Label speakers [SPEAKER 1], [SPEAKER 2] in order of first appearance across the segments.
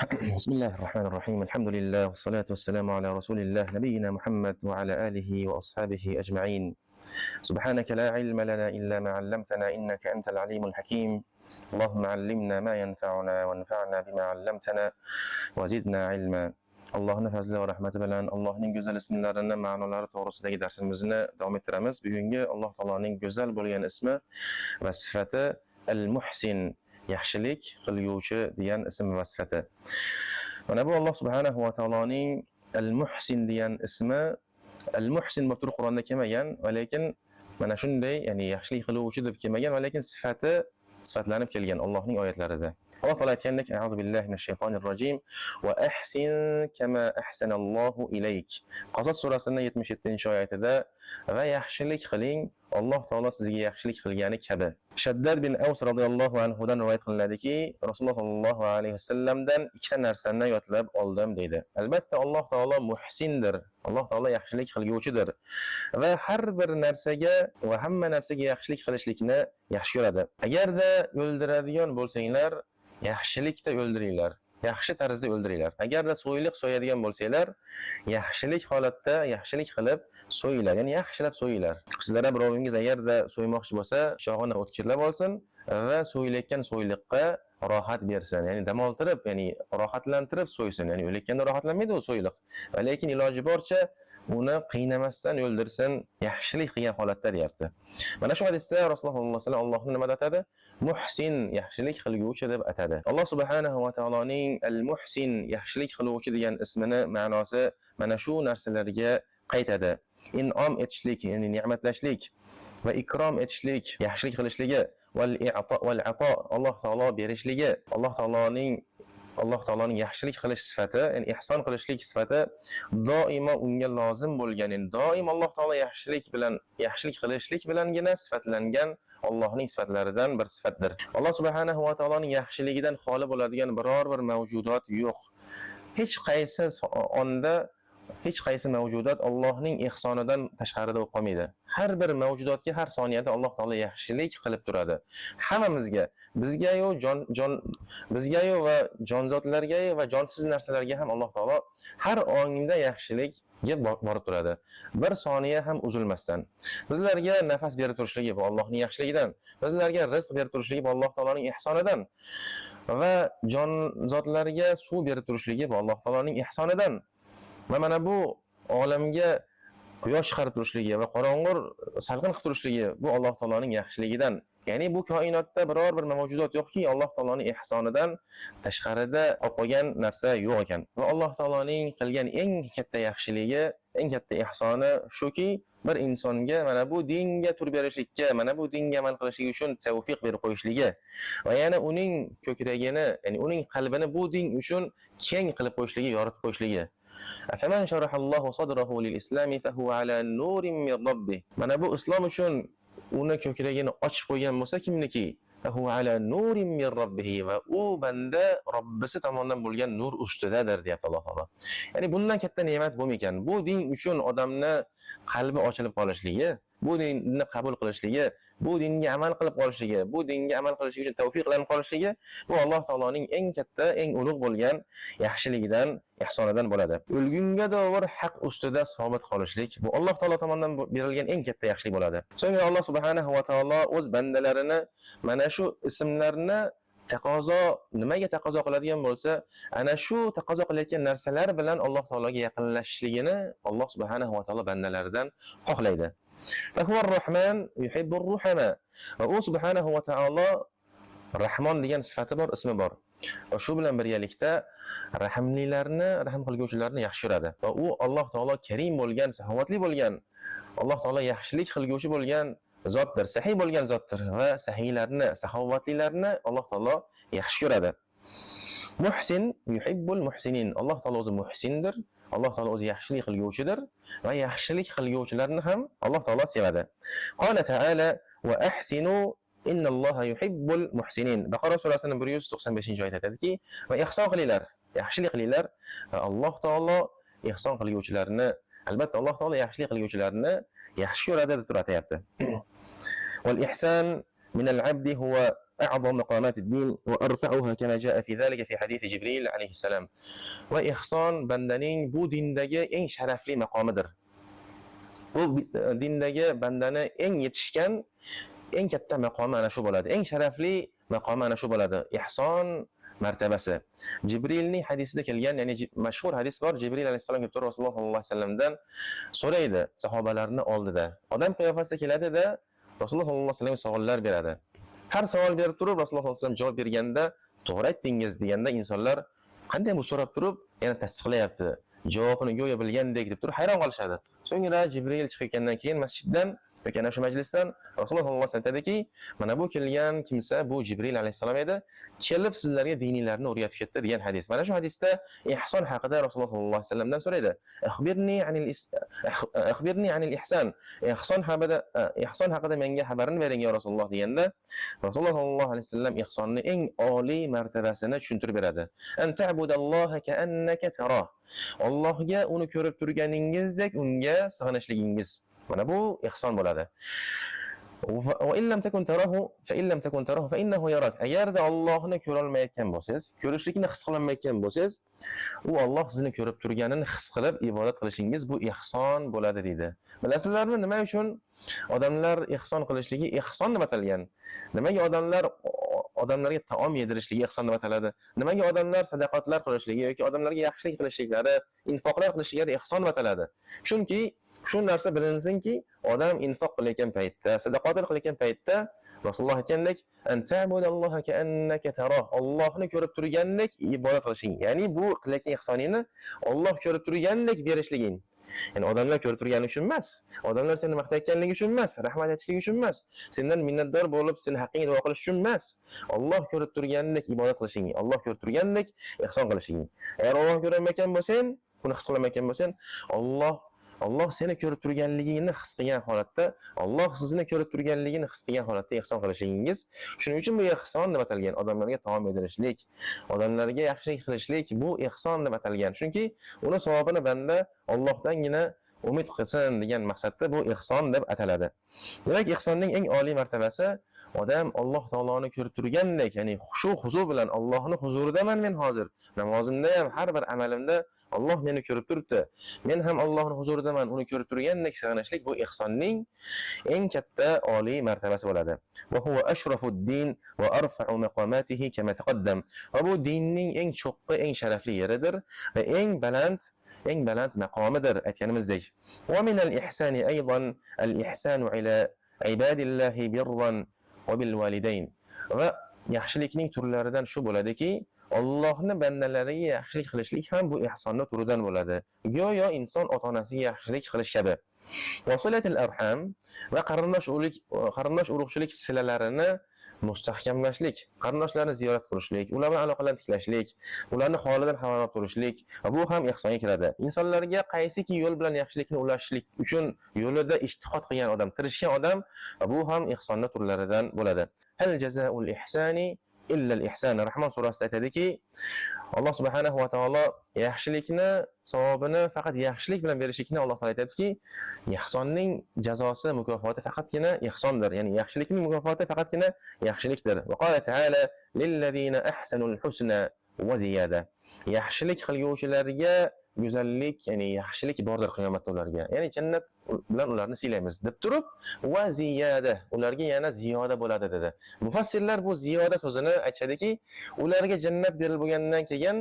[SPEAKER 1] بسم الله الرحمن الرحيم، الحمد لله والصلاة والسلام على رسول الله نبينا محمد وعلى آله وأصحابه أجمعين. سبحانك لا علم لنا إلا ما علمتنا إنك أنت العليم الحكيم. اللهم علمنا ما ينفعنا وانفعنا بما علمتنا وزدنا علما. Allohning fazli va rahmati bilan Allohning go'zal ismlarini ma'nolari to'g'risidagi darsimizni davom ettiramiz. Bugungi Alloh taoloning go'zal bo'lgan ismi va sifati Al-Muhsin, yaxshilik qilguvchi degan ism va sifati. Mana bu Alloh subhanahu va taoloning Al-Muhsin degan ismi Al-Muhsin bo'lib turib Qur'onda kelmagan, va lekin mana shunday, ya'ni yaxshilik qiluvchi deb kelmagan, va lekin sifati sifatlanib kelgan Allohning oyatlarida. Alloh taolo aytgandek: "A'udhu billahi minash shaytonir rojim. Va ahsin kama ahsanallohu ilayk." Qasas surasining 77-oyatida va yaxshilik qiling, Alloh taolo sizga yaxshilik qilgani kabi. Shaddad bin Avs radhiyallohu anhu dan rivoyat qilinadiki, Rasululloh sallallohu alayhi vasallamdan ikkita narsani yodlab oldim, deydi. Albatta Alloh taolo muhsindir. Alloh taolo yaxshilik qilguvchidir va har bir narsaga va hamma narsaga yaxshilik qilishlikni yaxshi ko'radi. Agarda o'ldiradigan bo'lsanglar, yaxshilikda o'ldiringlar. Yaxshi tarzda o'ldiringlar. Agarda so'yliq so'yadigan bo'lsanglar, yaxshilik holatda yaxshilik qilib so'yinglar, ya'ni yaxshilab so'yinglar. Sizlardan birovingiz agarda so'ymoqchi bo'lsa, pichog'ini o'tkirlab olsin va so'yilayotgan so'yliqqa rohat bersin, ya'ni dam oltirib, ya'ni rohatlantirib so'ysin, ya'ni o'layotganda rohatlanmaydi u so'yliq. Va lekin iloji boricha uni qiynamasdan o'ldirsin, yaxshilik qilgan holatda, deyapti. Mana shu hadisda Rasululloh sollallohu alayhi vasallam Allohni nima deb atadi? Muhsin, yaxshilik qilguvchi deb atadi. Alloh subhanahu va taoloning Al-Muhsin, yaxshilik qiluvchi degan ismini ma'nosi mana shu narsalarga qaytadi. In'om etishlik, ya'ni ne'matlashlik va ikrom etishlik, yaxshilik qilishligi, val i'to val ato, Alloh taolo berishligi, Alloh taoloning yaxshilik qilish sifati, ya'ni ihson qilishlik sifati doimo unga lozim bo'lgan, ya'ni doim Alloh taolo yaxshilik bilan, yaxshilik qilishlik bilangina sifatlangan Allohning sifatlaridan bir sifatdir. Alloh subhanahu va taoloning yaxshiligidan xoli bo'ladigan biror bir mavjudot yo'q. Hech qaysi onda hech qaysi mavjudot Allohning ihsonidan tashqarida bo'lib qolmaydi. Har bir mavjudotga har soniyada Alloh taolo yaxshilik qilib turadi. Hammamizga, bizga-yu jon jon bizga-yu va jonzotlarga va jonsiz narsalarga ham Alloh taolo har ongda yaxshilikka borib turadi. Bir soniya ham uzilmasdan. Bizlarga nafas berib turishligi bu Allohning yaxshiligidan. Bizlarga rizq berib turishligi bu Alloh taoloning ihsonidan. Va jonzotlarga suv berib turishligi bu Alloh taoloning ihsonidan. Va mana bu olamga quyosh chiqarib turishligi va qorong'u salqin qilib turishligi bu Alloh taoloning yaxshiligidan. Ya'ni bu koinotda biror bir mavjudot yo'qki, Alloh taoloning ihsonidan tashqarida olib qolgan narsa yo'q ekan. Va Alloh taoloning qilgan eng katta yaxshiligi, eng katta ihsoni shuki, bir insonga mana bu dinga tur berishlikka, mana bu dinga amal qilishlik uchun tavfiq berib qo'yishligi va yana uning ko'kragini, ya'ni uning qalbini bu din uchun keng qilib qo'yishligi, yoritib qo'yishligi. أفمن شرح الله صدره للإسلام فهو على نور من ربه. Mana bu islom uchun uni ko'kragini ochib qo'ygan bo'lsa kimniki? فهو على نور من ربه, va u banda Robbisi tomonidan bo'lgan nur ustidadir, deyapti Alloh taolo. Ya'ni bundan katta ne'mat bo'lmaykan. Bu din uchun odamni qalbi ochilib qolishligi, bu dinni qabul qilishligi, bu dinga amal qilib qolishligi, bu dinga amal qilishlik uchun tavfiqlanib qolishligi bu Alloh taoloning eng katta, eng ulug' bo'lgan yaxshiligidan, ihsonidan bo'ladi. O'lgunga doir haq ustida sobit qolishlik bu Alloh taolo tomonidan berilgan eng katta yaxshilik bo'ladi. So'ngra Alloh subhanahu va taolo o'z bandalarini mana shu ismlarni taqozo nimaga taqozo qiladigan bo'lsa, ana shu taqozo qilayotgan narsalar bilan Alloh taologa yaqinlashishligini Alloh subhanahu va taolo bandalaridan xohlaydi. Va huvar Rahman yuhibbur ruhama. Va u subhanahu va taolo Rahmon degan sifati bor, ismi bor. Va shu bilan birgalikda rahimlilarni, rahm qilguvchilarni yaxshi ko'radi. Va u Alloh taolo karim bo'lgan, saxovatli bo'lgan, Alloh taolo yaxshilik qilguvchi bo'lgan zotdir, sahiy bo'lgan zotdir va sahiylarni, saxovatlilarni Alloh taolo yaxshi ko'radi. Muhsin yuhibbul muhsinin. Alloh taolo o'zi muhsindir. Alloh taolo o'zi yaxshilik qilguvchidir va yaxshilik qilguvchilarni ham Alloh taolo sevadi. Qala ta'ala: "Va ahsinu innalloha yuhibbul muhsinin." Baqara surasining 195-oyatida aytadiki, va ihson qilinglar, yaxshilik qilinglar va Alloh taolo ihson qilguvchilarni, albatta Alloh taolo yaxshilik qilguvchilarni yaxshi ko'radi, deb turib aytyapti. Wal ihsan min al-abdi huwa أعظم مقامات الدين وأرفعها كما جاء في ذلك في حديث جبريل عليه السلام. Va ihson bandaning bu dindagi eng sharafli maqomidir. Bu dindagi bandani eng yetishgan, eng katta maqomi ana shu bo'ladi. Eng sharafli maqomi ana shu bo'ladi. Ihson martabasi. Jibrilning hadisida kelgan, ya'ni mashhur hadis bor. Jibril alayhissalom kelib turib Rasululloh sollallohu alayhi vasallamdan so'raydi sahobalarni oldida. Odam qiyofasida keladida Rasululloh sollallohu alayhi vasallamga savollar beradi. Har savol berib turib Rasululloh sollallohu alayhi vasallam javob berganda, to'g'ri aytdingiz deganda insonlar qanday bu so'rab turib yana tasdiqlayapti. Javobini go'yo bilgandek deb turib hayron qolishadi. So'ngra Jibril chiqib ketgandan keyin masjiddan yoki ana shu majlisdan Rasululloh sollallohu alayhi vasallam aytadiki, mana bu kelgan kimsa bu Jibril alayhissalom edi, kelib sizlarga diniylarni o'rgatib ketdi degan hadis. Mana shu hadisda ihson haqida Rasululloh sollallohu alayhi vasallamdan so'raydi. Akhbirni anil ihson. Ihson haqida menga xabarini bering, ya Rasululloh deganda Rasululloh sollallohu alayhi vasallam ihsonni eng oliy martabasini tushuntirib beradi. An ta'budalloha ka'annaka tarah. Allohga uni ko'rib turganingizdek unga sig'inishligingiz. Mana bu ihson bo'ladi. Va in lam takun tarahu fa in lam takun tarahu fa innahu yarak. Agarda Allohni ko'ra olmayotgan bo'lsangiz, ko'rishlikni his qila olmayotgan bo'lsangiz, u Alloh sizni ko'rib turganini his qilib ibodat qilishingiz bu ihson bo'ladi deydi. Bilasizlarmi, nima uchun odamlar ihson qilishligi ihson deb atalgan? Nimaga odamlar odamlarga taom yedirishligi ihson deb ataladi? Nimaga odamlar sadaqatlar qilishligi yoki odamlarga yaxshilik qilishliklari, infoqlar qilishliklari ihson deb ataladi? Chunki shu narsa bilinsinki, odam infoq qilayotgan paytda, sadaqatlar qilayotgan paytda Rasululloh aytgandek, an ta'budalloha ka'annaka tarah. Allohni ko'rib turgandek ibodat qilishing. Ya'ni bu qilayotgan ihsoningni Alloh ko'rib turgandek berishliging. Ya'ni odamlar ko'rib turgani uchun emas, odamlar seni maqtayotganligi uchun emas, rahmat aytishligi uchun emas, sendan minnatdor bo'lib, seni haqqingga duo qilish uchun emas. Alloh ko'rib turgandek ibodat qilishing, Alloh ko'rib turgandek ihson qilishing. Agar Alloh ko'rmayotgan bo'lsang, buni his qilmayotgan bo'lsang, Alloh seni ko'rib turganligingni his qilgan holatda, Alloh sizni ko'rib turganligini his qilgan holatda ihson qilishingiz. Shuning uchun bu ihson deb atalgan. Odamlarga taom yedirishlik, odamlarga yaxshilik qilishlik bu ihson deb atalgan. Chunki uni savobini banda Allohdangina umid qilsin degan maqsadda bu ihson deb ataladi. Demak, ihsonning eng oliy martabasi odam Alloh taoloni ko'rib turgandek, ya'ni xushu huzur bilan Allohning huzuridaman men hozir. Namozimda ham, har bir amalimda Alloh meni ko'rib turibdi. Men ham Allohning huzuridaman, uni ko'rib turgandek sig'inishlik bu ihsonning eng katta oliy martabasi bo'ladi. Va huwa ashrafud-din va arfa'u maqamatihi kama taqaddam. Va bu dinning eng cho'qqi, eng sharafli yeridir va eng baland maqomidir aytganimizdek. Va min al-ihsani aydan al-ihsanu ila ibadillahi birran va bil validayn. Va yaxshilikning turlaridan shu bo'ladiki, Allohni bandalariga yaxshilik qilishlik ham bu ihsonni turidan bo'ladi. Go'yo inson ota-onasiga yaxshilik qilish kabi. Va silatul arham va qarindosh urug'chilik silalarini mustahkamlashlik, qarindoshlarni ziyorat qilishlik, ular bilan aloqalarni tiklashlik, ularni holidan xabar olib turishlik va bu ham ihsonga kiradi. Insonlarga qaysiki yo'l bilan yaxshilikni ulashishlik uchun yo'lida ijtihod qilgan odam, tirishgan odam va bu ham ihsonni turlaridan bo'ladi. Hal jazaul ihsani illa al-ihsan. Rahmon surasida aytadiki, Alloh subhanahu va taolo yaxshilikni savobini faqat yaxshilik bilan berishlikni Alloh taolo aytadiki, ihsonning jazosi, mukofoti faqatgina ihsondir. Ya'ni yaxshilikning mukofoti faqatgina yaxshilikdir. Va qala taala lillazina ahsanul husna va ziyada. Yaxshilik qilguvchilarga go'zallik, ya'ni yaxshilik bordir qiyomatda ularga. Ya'ni jannat bilan ularni siylaymiz deb turib, va ziyada, ularga yana ziyoda bo'ladi dedi. Mufassirlar bu ziyoda so'zini aytishadiki, ularga jannat berilib bo'lgandan keyin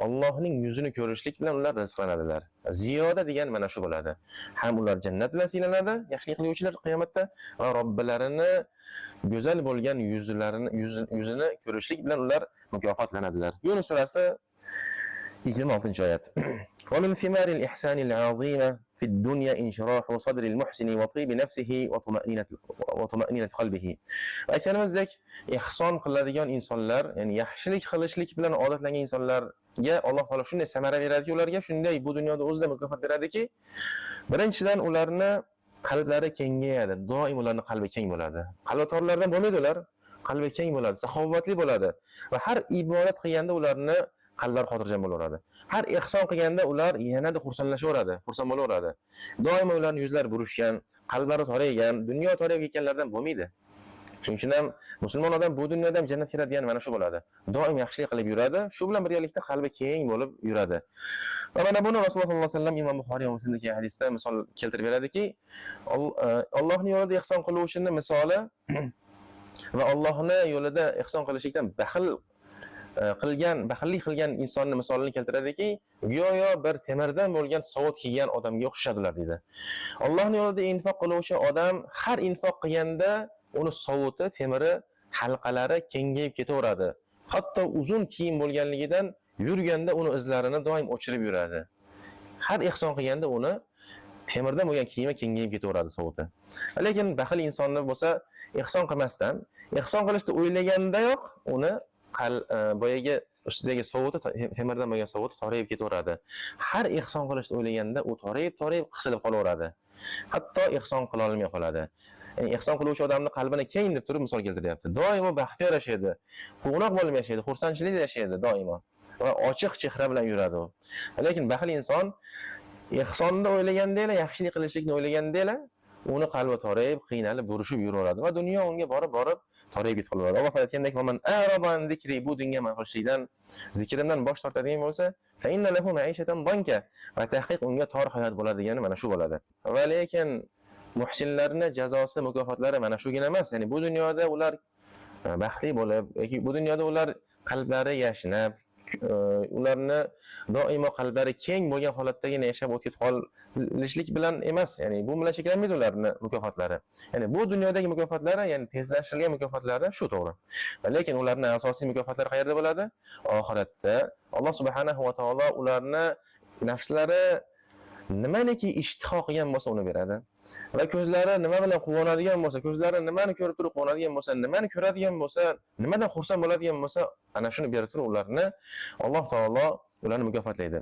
[SPEAKER 1] Allohning yuzini ko'rishlik bilan ular rizqlanadilar. Ziyoda degan mana shu bo'ladi. Ham ular jannat bilan siylanadi, yaxshilik qiluvchilar qiyomatda va Robbilarini go'zal bo'lgan yuzini ko'rishlik bilan ular mukofotlanadilar. Yunus surasi 26-oyat. ومن ثمار الإحسان العظيمة في الدنيا انشراح صدر المحسن وطيب نفسه وطمأنينة قلبه. Aytganimizdek, ihson qiladigan insonlar, ya'ni yaxshilik qilishlik bilan odatlangan insonlarga Alloh taolo shunday samara beradiki, ularga shunday bu dunyoda o'zida mukofot beradiki, birinchidan ularni qalblari kengayadi, doim ularning qalbi keng bo'ladi. Qalbi torlardan bo'lmaydi ular, qalbi keng bo'ladi, saxovatli bo'ladi va har ibodat qilganda ularni qalblari xotirjam bo'laveradi. Har ihson qilganda ular yanada xursandlashaveradi, xursand bo'laveradi. Doimo ularning yuzlari burishgan, qalblari toraygan, dunyo torayib ketganlardan bo'lmaydi. Shuning uchun ham musulmon odam bu dunyoda ham jannatga kiradigan mana shu bo'ladi. Doim yaxshilik qilib yuradi, shu bilan birgalikda qalbi keng bo'lib yuradi. Va mana buni Rasululloh sollallohu alayhi vasallam Imom Buxoriy va Muslimdagi hadisda misol keltirib beradiki, Allohning yo'lida ihson qiluvchining misoli va Allohning yo'lida ihson qilishlikdan baxillik qilgan insonning misolini keltiradiki, go'yo bir temirdan bo'lgan sovut kiygan odamga o'xshashadilar deydi. Allohning yo'lida infoq qiluvchi odam har infoq qilganda uni sovuti, temiri, halqalari kengayib ketaveradi. Hatto uzun kiyim bo'lganligidan yurganda uni izlarini doim o'chirib yuradi. Har ihson qilganda uni temirdan bo'lgan kiyimi kengayib ketaveradi sovuti. Lekin baxil insonni bo'lsa ihson qilmasdan, ihson qilishni o'ylagandayoq uni boyagi ustidagi sovuti, temirdan bo'lgan sovuti torayib ketaveradi. Har ihson qilishni o'ylaganda u torayib qisilib qolaveradi. Hatto ihson qila olmay qoladi. Ya'ni ihson qiluvchi odamning qalbini keng deb turib misol keltiryapti. Doimo baxtiyor yashaydi, quvnoq bo'lib yashaydi, xursandchilikda yashaydi doimo va ochiq chehra bilan yuradi u. Lekin baxil inson ihsonni o'ylaganda, yaxshilik qilishlikni o'ylaganda uni qalbi torayib, qiynalib, burishib yuraveradi va dunyo unga borib-borib torayib ketib qolaveradi. Alloh aytgandek, "Man a'rada an zikri", bu dinga amal qilishlikdan, zikrimdan bosh tortadigan bo'lsa, fa inna lahu ma'ishatan danka, va tahqiq unga tor hayot bo'ladi degani mana shu bo'ladi. Va lekin muhsinlarning jazosi, mukofotlari mana shugina emas. Ya'ni bu dunyoda ular baxtli bo'lib, yoki bu dunyoda ular qalblari yashnab, ularni doimo qalblari keng bo'lgan holatdagina yashab o'tib qolishlik bilan emas, ya'ni bu bilan cheklanmaydi ularni mukofotlari. Ya'ni bu dunyodagi mukofotlari, ya'ni tezlashtirilgan mukofotlari shu to'g'ri. Va lekin ularning asosiy mukofotlari qayerda bo'ladi? Oxiratda Alloh subhanahu va taolo ularni nafslari nimaniki ishtiho qilgan bo'lsa uni beradi. Va ko'zlari nima bilan quvonadigan bo'lsa, ko'zlari nimani ko'rib turib quvonadigan bo'lsa, nimani ko'radigan bo'lsa, nimadan xursand bo'ladigan bo'lsa, ana shuni berib turib ularni Alloh taolo ularni mukofotlaydi.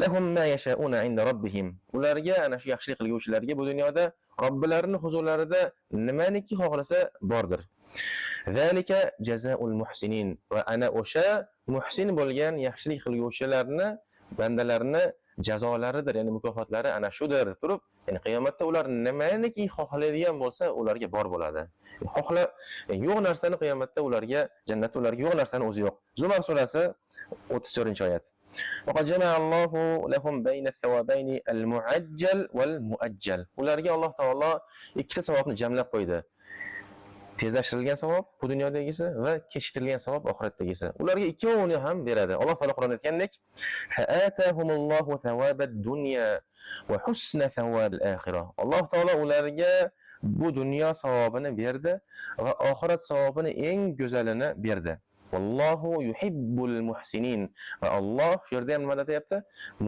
[SPEAKER 1] Lahum ma yasha'una 'inda robbihim. Ularga, ana shu yaxshilik qilguvchilarga bu dunyoda Robbilarining huzurlarida nimaniki xohlasa bordir. Zalika jazaul muhsinin. Va ana o'sha muhsin bo'lgan yaxshilik qilguvchilarni, bandalarni jazolaridir, ya'ni mukofotlari ana shudir deb turib, ya'ni qiyomatda ular nimaniki xohlaydigan bo'lsa, ularga bor bo'ladi. Xohla yo'q narsani qiyomatda ularga, jannatda ularga yo'q narsani o'zi yo'q. Zumar surasi 34-oyat. Vaqad jama'allohu lahum bayna ath-thawabayni al-mu'ajjal wal-mu'ajjal. Ularga Alloh taolo ikkita savobni jamlab qo'ydi. Tezlashtirilgan savob bu dunyodagisi va kechiktirilgan savob oxiratdagisi. Ularga ikkovini ham beradi. Alloh taolo Qur'onda aytgandek, "Fa'atahumullohu thawabad dunya va husna thawabil akhirah." Alloh taolo ularga bu dunyo savobini berdi va oxirat savobini eng go'zalini berdi. Vallohu yuhibbul muhsinin. Va Alloh shu yerda ham nima deyapti?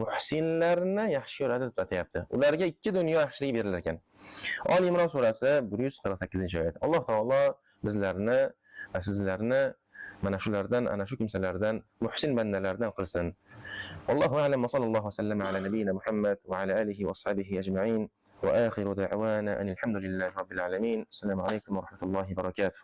[SPEAKER 1] Muhsinlarni yaxshi ko'radi deb aytayapti. Ularga ikki dunyo yaxshiligi berilar ekan. Oli Imron surasi 148-oyat. Alloh taolo bizlarni va sizlarni mana shulardan, ana shu kimsalardan, muhsin bandalardan qilsin. Allohu a'lam va sallallohu vasallam ala nabiyyina Muhammad va ala alihi va ashabihi ajma'in. Va akhiru da'wana alhamdulillahi robbil alamin. Assalomu alaykum va rahmatullohi va barakatuh.